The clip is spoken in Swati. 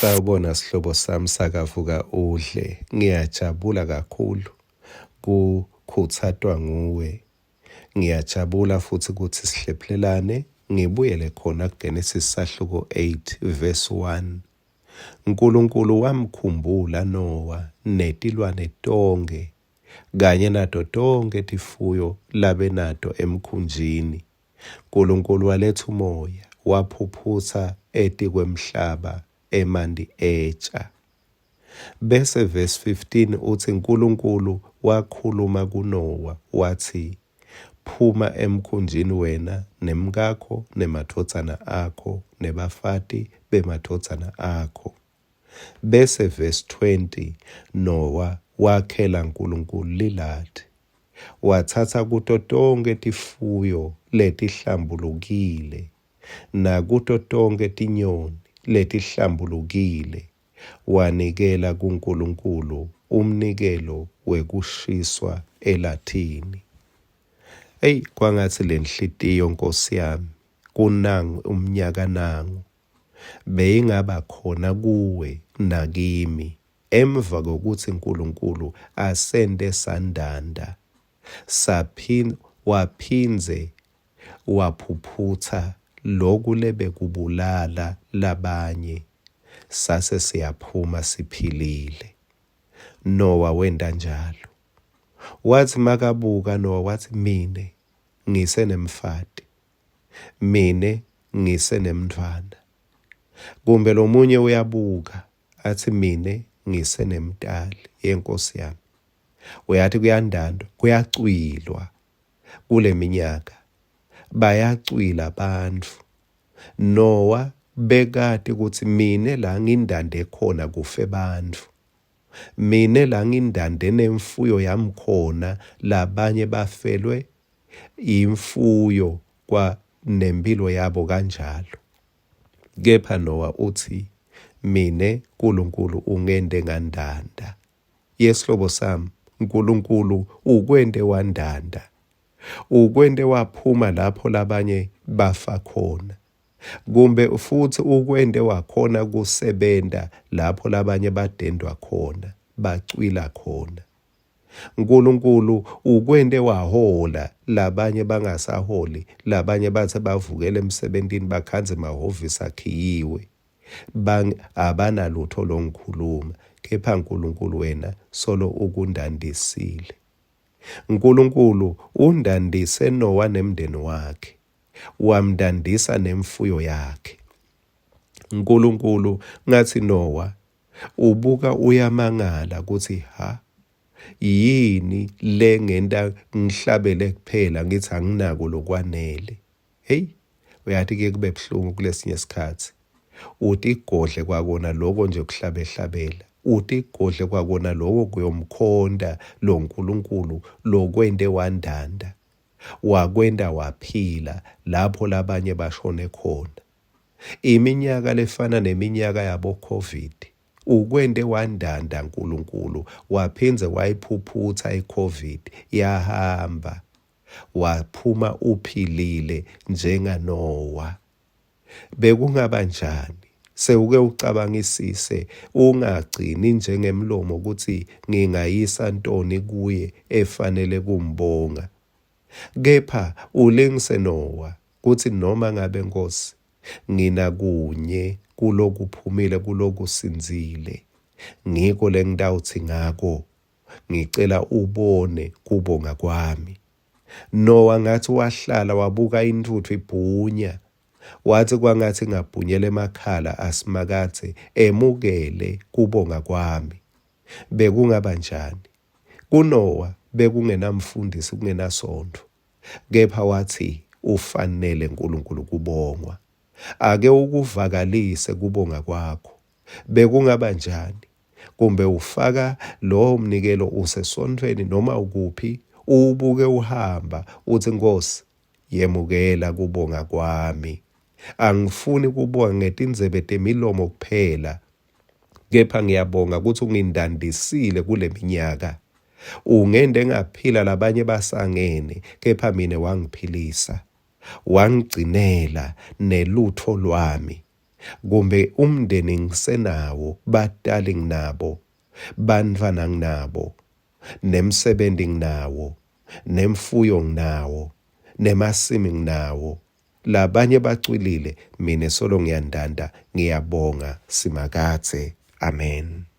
Sawubona sihlobo sami sakavuka udle. Ngiyajabula kakhulu kukhutsatwa nguwe. Ngiyajabula futhi kutsi sihlephulelane ngibuyele khona kuGenesis sahluko 8 verse 1. Nkulunkulu wamkhumbula Nowa netilwane tonkhe kanye nato tonkhe tifuyo labenato emkhunjini. Nkulunkulu waletsa umoya, waphuphutsa etikwemhlaba emanti etsha. Bese verse 15 utsi Nkulunkulu wakhuluma kuNowa watsi, Phuma emkhunjini wena nemkakho nemadvodzana akho nebafati bemadvodzana akho. Bese verse 20 Nowa wakhela Nkulunkulu lilati. Watsatsa kuto tonkhe tifuyo letihlambulukile nakuto tonkhe tinyoni letihlambulukile wanikela kuNkulunkulu umnikelo wekushiswa elathini. Eyi kwangatsi lenhlitiyo Nkosi yami kunangu umnyaka nangu beyingaba khona kuwe nakimi emva kwekutsi Nkulunkulu asente sandanda saphin waphindze Waphuphutsa loku lebekubulala labanye sase siyaphuma siphilile. Nowa wenta njalo. Watsi makabuka Nowa watsi mine ngisenemfati. Mine ngisenemntfwana. Kumbe lomunye uyabuka atsi mine ngisenemtali yenkosi yami. Uyati kuyandandwa, kuyacwilwa. Kuleminyaka, bayacwila bantfu. Nowa bekati kutsi mine la ngindande khona kufe bantfu. Mine la ngindande nemfuyo yami khona labanye bafelwe imfuyo kwa nemphilo yabo kanjalo. Kepha Nowa utsi, Mine Nkulunkulu ungente ngandanda. Yesihlobo sami, Nkulunkulu ukwente wandanda. Ukwente waphuma lapho labanye bafa khona. Kumbe futsi ukwente wakhona kusebenta lapho labanye badendwa khona, bacwila khona. Nkulunkulu ukwente wahola labanye bangasaholi, labanye batse bavukela emsebentini bakhandze emahhovisi akhiyiwe. Bang abanalutho longikhuluma kepha Nkulunkulu wena solo ukundandisile. Nkulunkulu undandise Nowa nemndeni wakhe, wamndandisa nemfuyo yakhe. Nkulunkulu ngatsi Nowa ubuka uyamangala kutsi ha yini lengenta ngihlabele kuphela ngithi anginako lokwanele. Hey, uyati kuye kube buhlungu kulesinye isikhathi. Utigodle kwakona loko nje kuhlabehlabela. Utigodle kwakona loko kuyomkhonta lo Nkulunkulu lokwente wandanda. Wakwenta waphila lapho labanye bashone khona. Iminyaka lefana neminyaka yabo COVID ukwente wandanda Nkulunkulu waphindze wayiphuphutsa iCovid yahamba. Waphuma uphilile njengaNowa. Bekungaba njani? Sewuke ucabangisise ungagcini njengemlomo kutsi ngingayisa ntoni kuye efanele kumbonga. Kepha ulingise Nowa kutsi noma ngabe Nkosi nginakunye kulokuphumile kulokusindzile ngiko lengitawutsi ngako Ngicela ubone kubonga kwami. Nowa ngatsi wahlala wabuka intfutfu ibhunya. Watsi kwangatsi ingabhunyela emakhala aSimakadze emukele kubonga kwami. Bekungaba njani? KuNowa bekungenamfundisi kungenasontfo. Kepha watsi ufanele Nkulunkulu kubongwa. Ake ukuvakalise kubonga kwakho. Bekungaba njani? Kumbe ufaka lowo mnikelo usesontfweni noma ukuphi, uwubuke uhamba, utsi, Nkhosi, yemukela kubonga kwami. Angifuni kubonga ngetindzebe temilomo kuphela, kepha ngiyabonga kutsi ungindandisile kuleminyaka. Ungente ngaphila labanye basangene, kepha mine wangiphilisa. Wangigcinela nelutfo lwami. Kumbe umndeni ngisenawo, batali nginabo, bantfwana nginabo, nemsebenti nginawo, nemfuyo nginawo, nemasimi nginawo. Labanye bacwilile, mine solo ngiyandanda, ngiyabonga Simakadze. Amen.